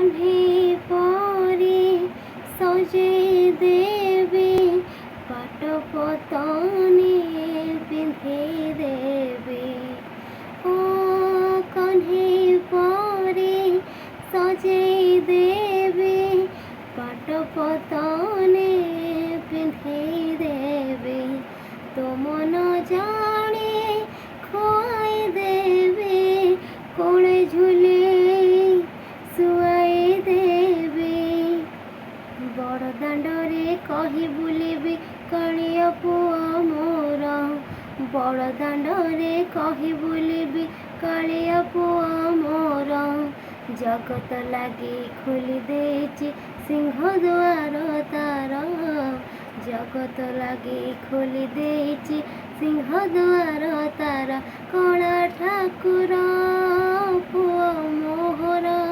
କହ୍ନେଇ ପରି ସଜେଇ ଦେବି, ପାଟ ପତନି ପିନ୍ଧେଇ ଦେବି। ଓ କହ୍ନେଇ ପରି ସଜେଇ ଦେବି, ପାଟ ପତନି ପିନ୍ଧେଇ ଦେବି। ତୋ ମନ ଜାଣି ଖୁଆଇ ଦେବି, କୋଳେ ଝୁଲେଇ ଶୁଆଇ ଦେବି। ବଡ଼ ଦାଣ୍ଡରେ କହି ବୁଲିବି କାଳିଆ ପୁଅ ମୋର, ବଡ଼ ଦାଣ୍ଡରେ କହି ବୁଲିବି କାଳିଆ ପୁଅ ମୋର। ଜଗତ ଲାଗି ଖୋଲି ଦେଇଛି ସିଂହ ଦ୍ୱାର ତାର, ଜଗତ ଲାଗି ଖୋଲି ଦେଇଛି ସିଂହ ଦ୍ୱାର ତାର। କଳା ଠାକୁର ପୁଅ ମୋହର।